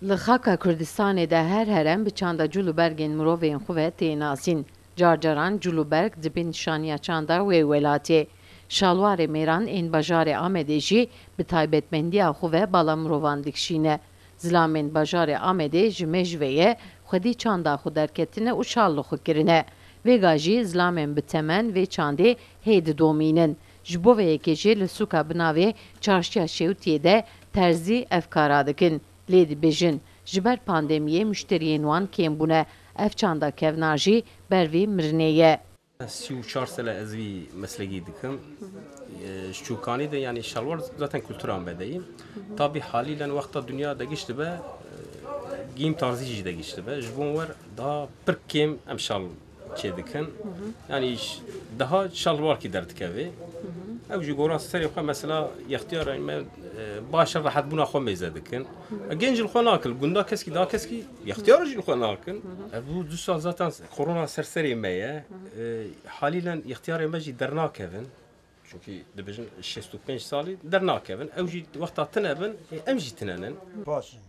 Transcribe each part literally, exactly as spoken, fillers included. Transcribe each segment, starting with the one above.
Li xaka Kurdistanê de her herem bi çanda cûl û bergên mirovên xwe ve tê nasîn. Carcaran cûl û berg dibe nîşaniya çanda wê welatê. Şalwarê mêran ên bajarê Amedê jî bi taybetmendiya xwe ve bala mirovan dikişîne. Zilamên bajarê Amedê ji me ji ve ye, xwedî çanda xwe derketine û şal li xwe kirine. Vêga jî zilamên bi temen vê çandê hê didomînin. Ji bo vê yekê jî li sûka bi navê Çarşiya Şewtiyê de terzî ev kara dikin. Lê dibêjin, ji ber pandemiyê muşteriyên wan kêm bûne. Ev çanda kevnar jî ber vê mirinê ye. Sî û çar sale ez vî meslekî dikim. E, ji çûkanî de, yanî şalwar zaten kultura me de ye. Tabî halîlen wexta dinya degişt dibe, e, giyim tarzî jî degişt dibe. Ji bo wer daha pir kêm em şal çê dikin. Yanî ş-, daha şalwarkî derdikeve. Ew ji gora serê xwe mesela yextiyarên me, e, baş e, rehetbûna xwe mêze dikin. E, gênc li xwe nakin, gunda keskî, daha keskî yextiyar jî li xwe nakin. E, bu du sal zaten korona ser serê me ye. E, halîlen yextiyarê me jî dernakevin. Çunkî dibêjin şêst û pênc salî dernakevin. Ew jî wexta tine bin, e, em jî tinenin. Baş in.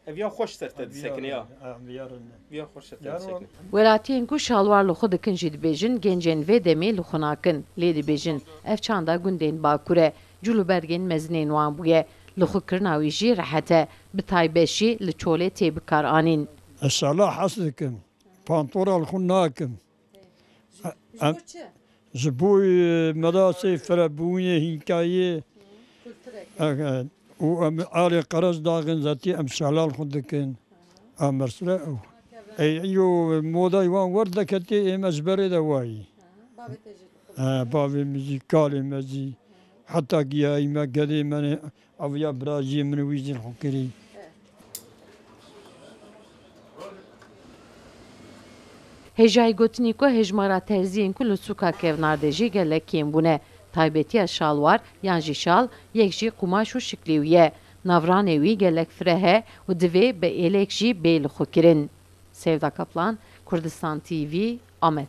Ev ya xweş ser te disekine ya. Em viyarine. Viya xweş ser te disekine. Welatiyên ku şalwar li xwe dikin jî dibêjin, gencên vê demê li xwe nakin. Lê dibêjin, ev çanda gundên Bakur e, cûl û bergên mezinên wan bûye. Li xwe kirina wî jî rehet e, bi taybet jî li çolê tê bikaranîn. Ez şala hez dikim. Pantora li xwe nakim. Em, ji bo, e, medasê firebûnê, hînkayê, e, e, û em alê qerez daxin zetî em şalal xwe dikin. A mesele ew. Ey, îro modayê wan wer deketê, ê me ji berê de wayî. E, bavê min jî, kalê me jî, heta giyayî me, gedê me ne, ev ya birajiyê min wî jî xwe kirî. Hêjayî gotinî ku hejmara terziyên ku li sûka kevnar de jî gelek kêm bûne. Taybetiya şalwar yan jî şal yek jî qumaş û şiklê wî ye. Navranê wî gelek fireh e û divê bi êlek jî bê li xwe kirin. Sevda Kaplan, Kurdistan T V, Amed.